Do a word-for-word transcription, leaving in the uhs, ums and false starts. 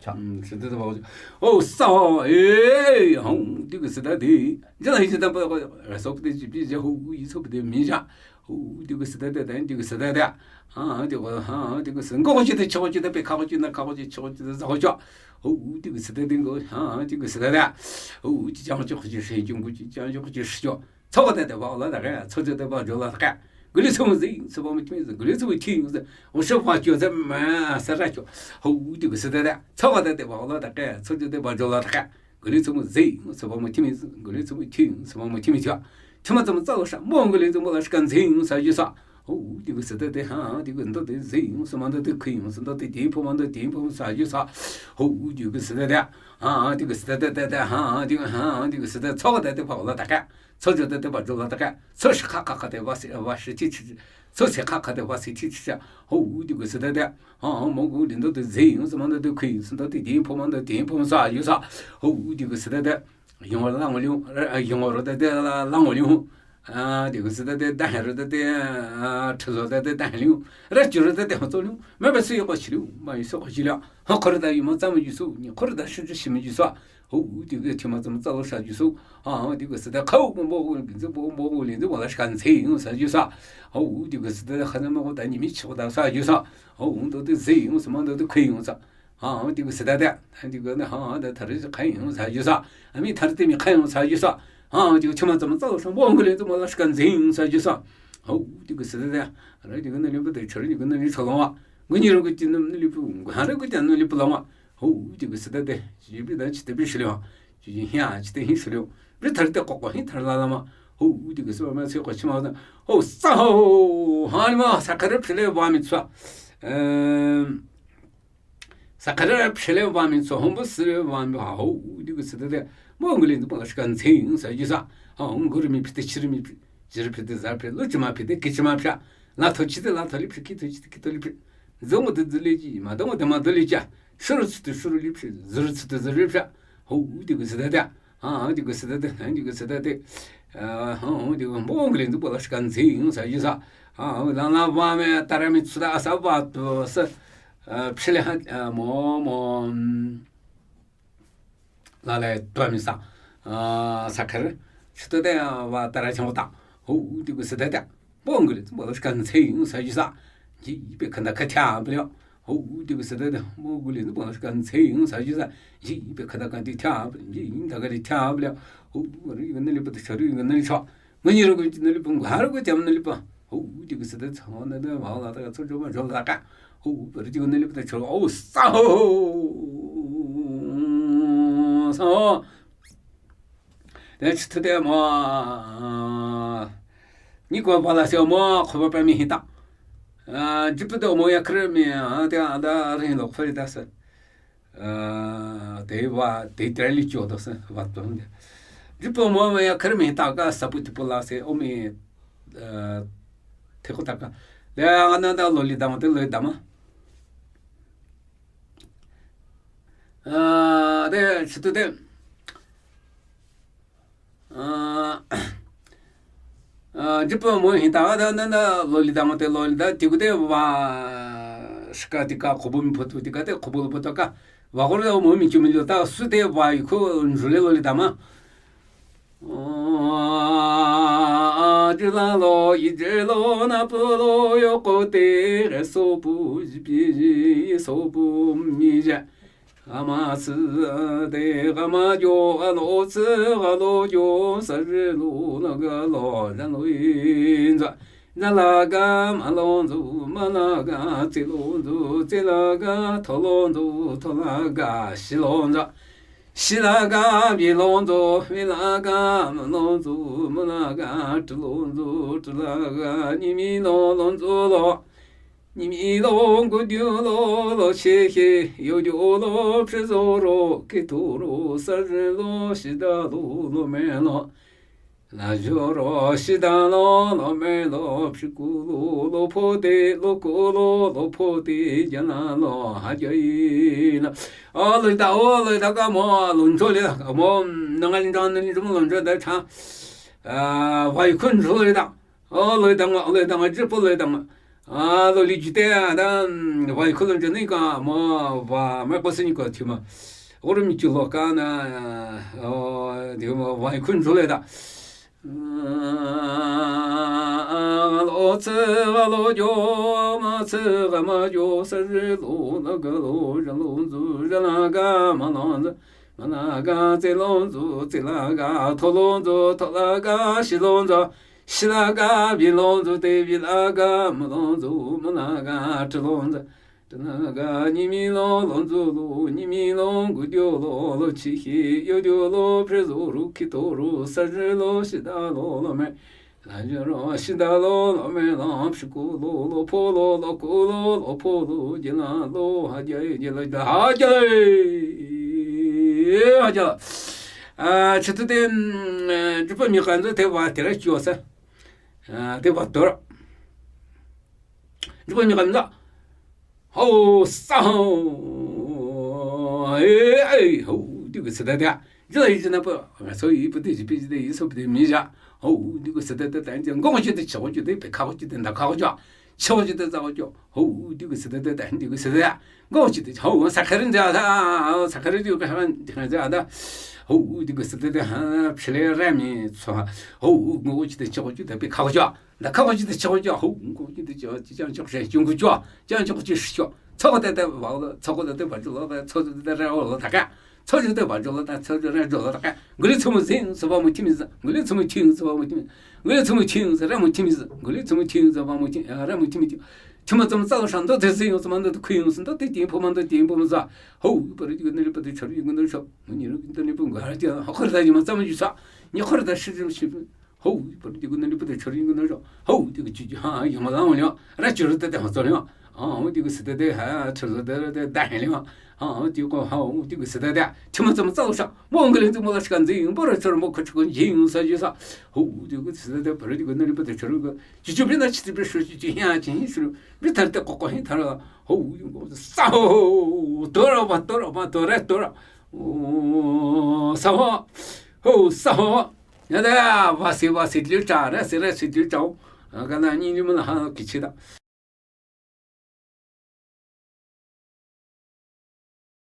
Cha. Hm, sü te te ba. O, sa, e, hong, di ke sü te te. Ja la hi sü te ba, so te ji bi ja, ho, i so te mi ja. Ho, di ke sü te te, di ke sü te te. Ha, di ke, ha, di ke sü. Ngo ji te, cho ji te, pe ka ji na, ka ji, cho ji te, za ji. Ho, di ke sü te te, ngo, ha, di ke sü te te. Ho, ji ja ji, ji shi ji, ngo ji ja ji, ji shi ji. Tsoka te te ba la ta ke, tsoka te ba jo la ta ke. Guli tsomu zi, tsoba mu timi zi, guli tsomu ti zi. O shi fa jo zi, ma, sa ra jo. Ho, di ke sü te te. Tsoka te te ba la ta ke, tsoka te ba jo la ta ke. Guli tsomu zi, tsoba mu timi zi, guli tsomu ti, tsoba mu timi ti. Tima tsomu tsa lo sha, mo guli tsomu la shi kan zi, sa ji sa. Ho, di ke sü te te, ha, di ke ndo te zi, so ma ndo te ki, so ndo te ti, po ma ndo ti, po sa ji sa. Ho, di ke sü te te. Ha, di ke sü te te te, ha, di ke, ha, di ke sü te. Tsoka te te ba la ta ke. Tso jo te te ba jo la ta ke. Tso shi kha kha kha te ba si, ba shi ti chi. Tso si kha kha te ba si ti chi. Ho, di ke sü te te. Ha, mo gu li ndo te zi, so ma ndo te ki, so ndo te ti, po ma ndo ti, po sa ji sa. Ho, di ke sü te te. Yong la ngo liu, yong ro te te la ngo liu. A, di ke sü te te, da ro te te, a, chi zo te te, da liu. Ra ju ro te te, ho zo liu. Me ba si yo ko chi liu, ma yi so ko chi liu. Ha, ko ra da yi ma za ma ji su, ni ko ra da shi ji shi ma ji su. Ho, di ke tima tsomu tsa lo sha ji su. Ha, di ke sü te khao mo bo, bi zi bo, bo, li zi bo la shi kan zi, sa ji sa. Ho, di ke sü te kha na mo ko ta ni mi chi ko ta sa ji sa. Ho, ndo te zi, so ma ndo te ki, sa. Ha, di ke sü te te. Di ke na, ha, da ta ri khai, sa ji sa. A mi ta ri te mi khai, sa ji sa. Ha, di ke tima tsomu tsa lo sha, bo, ngo le, tsomu la shi kan zi, sa ji sa. Ho, di ke sü te te. Ra di ke na li bu te, cha ri di ke na li cha lo wa. Ngo ni ro ke ti na li bu, ha ro ke ti na li bu la wa. Ho, di ke sü te te, ji bi da chi te bi shi liu. Ji ji hia, chi te hi shi liu. Bi thar te ko ko hi thar la la ma. Ho, di ke sü ma se ko chi ma da. Ho, sa ho, ha ni ma, sa ka re phi le wa mi tswa. Em, sa ka re phi le wa mi tswa, hong bu si le wa mi ha, ho, di ke sü te te. Mo ngo le, bu la shi kan zi, sa ji sa. Ha, hong gu ri mi phi te, chi ri mi phi. Ji ri phi te, za phi, lu chi ma phi te, ki chi ma phi. La to chi te, la to li phi, ki to chi te, ki to li phi. Zo ngo te zi le ji, ma do ngo te ma do le ji. Shu ru tsu te shu ru li phi, zi ru tsu te zi ri phi. Ho, di ke sü te te. Ha, di ke sü te te, di ke sü te te. A, ha, di ke mo ngo le, bu la shi kan zi, sa ji sa. Ha, la la wa me, ta ra mi tsu da sa wa to sa. A, phi le ha, a, mo, mo, mm, la le to mi sa. A, sa ka re. Chi te te, a, wa ta ra chang ta. Ho, di ke sü te te. Bo ngo le, bo la shi kan zi, sa ji sa. Ji pe kan da ka cha bu liu. Ho, di ke sü te te. Bo ngo le, bo la shi kan zi, sa ji sa. Ji pe kan da ka di cha bu liu. Ji ta ka di cha bu liu. Ho, ri ne li bu de cha ri ne li cha. Ngo ni ro ke ne li bu, ha ro ke cha ne li bu. Ho, di ke sü te cha ne de, wa la ta ka cho cho ma cho la ka. Ho, ri ne li bu de cha. O, sa ho. Sa ho. Te chi te te mo, ni ko ba la se mo, ko ba pa mi hi ta. A, ji pu de mo ya kre mi, a, te a da ri lo kre da se. A, te wa, te te li cho do se, wa to de. Ji pu mo ya kre mi ta ka sa pu ti pu la se, o mi, a, te ko ta ka. De a na da lo li da mo, te lo da ma. A, de, chi te te. A, a, ji pu mo hi ta da na na lo li da mo te lo li da ti ku te wa shi ka ti ka ko bu mi pu tu ti ka te ko bu lo pu ta ka. Wa ko lo mo mi chu mi lo ta su te wa yi ko nzu le lo li da ma. A, ji la lo yi ji lo na pu lo yo ko te re so bu ji bi ji so bu mi ja. G'a ma tsü de g'a ma jo g'a lo tsü g'a lo jo sa zhe lo la ga lo zhan lo yin za. Zhan la ga ma lo nzu, ma la ga tsi lo nzu, tsi la ga to lo nzu, to la ga shi lo nza. Shi la ga bi lo nzu, bi la ga ma lo nzu, ma la ga tu lo nzu, tu la ga ni mi lo lo nzu lo. Ni mi lo ngu diu lo lo she she, yo diu lo phi zo ro, ki tu ro sa zhe lo, shi da lo lo me lo. La zho ro, shi da lo lo me lo, phi ku lo lo po te, lo ku lo lo po te, ja la lo ha ja yi la. O lo da, o lo da ka mo, lo ncho le da ka mo, na nga ni da ni lo ncho da cha. A, wa yi kun ncho le da. O lo da nga, o lo da nga, ji pu lo da nga. A, lo li jute a da, mm, vaikhun lo jane ka ma, va, ma ko se ni ko thiu ma. Oro mi chu lo ka na, o, thiu ma, vaikhun jo le da. A, lo tse, va lo jo, ma tse, va ma jo, sa je lo, la ga lo, ja lo zu, ja la ga, ma lo zu, ma la ga, tse lo zu, tse la ga, tho lo zu, tho la ga, shi lo zu. Shi la ga, bi lo zu, te bi la ga, mu lo zu, mu la ga, chi lo zu, chi la ga, ni mi lo, lo zu lo, ni mi lo, gu dio lo, lo chi hi, yo dio lo, pre zo ru, ki to ru, sa je lo, shi da lo, lo me, la je lo, shi da lo, lo me, lo, shi ku lo, lo po lo, lo ku lo, lo po lo, je la lo, ha je, je la, ha je la, ha je la. A, chi tu te, mm, eh, ju pa mi kan zo te wa te ra chi wa sa. A, te va tor. Ju pa mi kan za. Ho, sa ho. E, e, ho, di gu se da da. Ji la yi ji na pa. Nga so yi pa di ji pi ji de yi so pi de mi ja. Ho, di gu se da da da. Ngo ji de, cho ji de, pe ka ji de, nda ka ji. Cho ji de, za ji. Ho, di gu se da da da. Di gu se da da. Ngo ji de, ho, sa ka ren ja da. Sa ka ren di gu ka ren ja da. Ho, di gu se da da. Ha, pshele ra mi. So. Ho, ngo ji de, cho ji de, pe ka ji. Nda ka ji de, cho ji, ho, ngo ji de, cho, chi chang chok she, chung gu cho, chang chok chi shi cho. Cho ko de de wa lo, cho ko de de wa jo lo de, cho de de ra lo ta ka. Cho de de wa jo lo ta, cho de ra jo lo ta ka. Gu li cho mo zing, so wa mo chi mi zi. Gu li cho mo chi, so wa mo chi mi. Gu li cho mo chi, so ra mo chi mi zi. Gu li cho mo chi, so wa mo chi, ra mo chi mi chi. Chi mo zong za lo shang do de zing, so ma do de kui, so do de jing, po ma do jing, po ma za. Ho, pa ri gu ne li pa de cho ri gu ne cho. Mo ni ri gu ne li pa ga ra ja. Ha ko da ji ma za mo ju sa. Ni ko da shi ji shi. Ho, pa ri gu ne li pa de cho ri gu ne cho. Ho, di gu chi ji ha, yo ma la mo ni. Ra cho ri de de ha zo ni. A, di gu se de de ha, cho de de de da he li ma. A, di gu ha, di gu se de de. Chi ma za mo za lo sha. Mo nge li zu mo la shi kan zi, mo ra cho mo ko chi ko ji sa ji sa. Ho, di gu se de de, pa ri gu ne li pa de cho ri gu. Ji ju bi na chi bi shu ji ji ha ji shu. Bi ta de ko ko hin ta la. Ho, di gu sa ho, to ra ba, to ra ba, to ra, to ra. O, sa ho. Ho, sa ho. Ya da, va si, va si liu cha, ra si, ra si liu cha. A, ka na ni ni mo na ha ki chi da.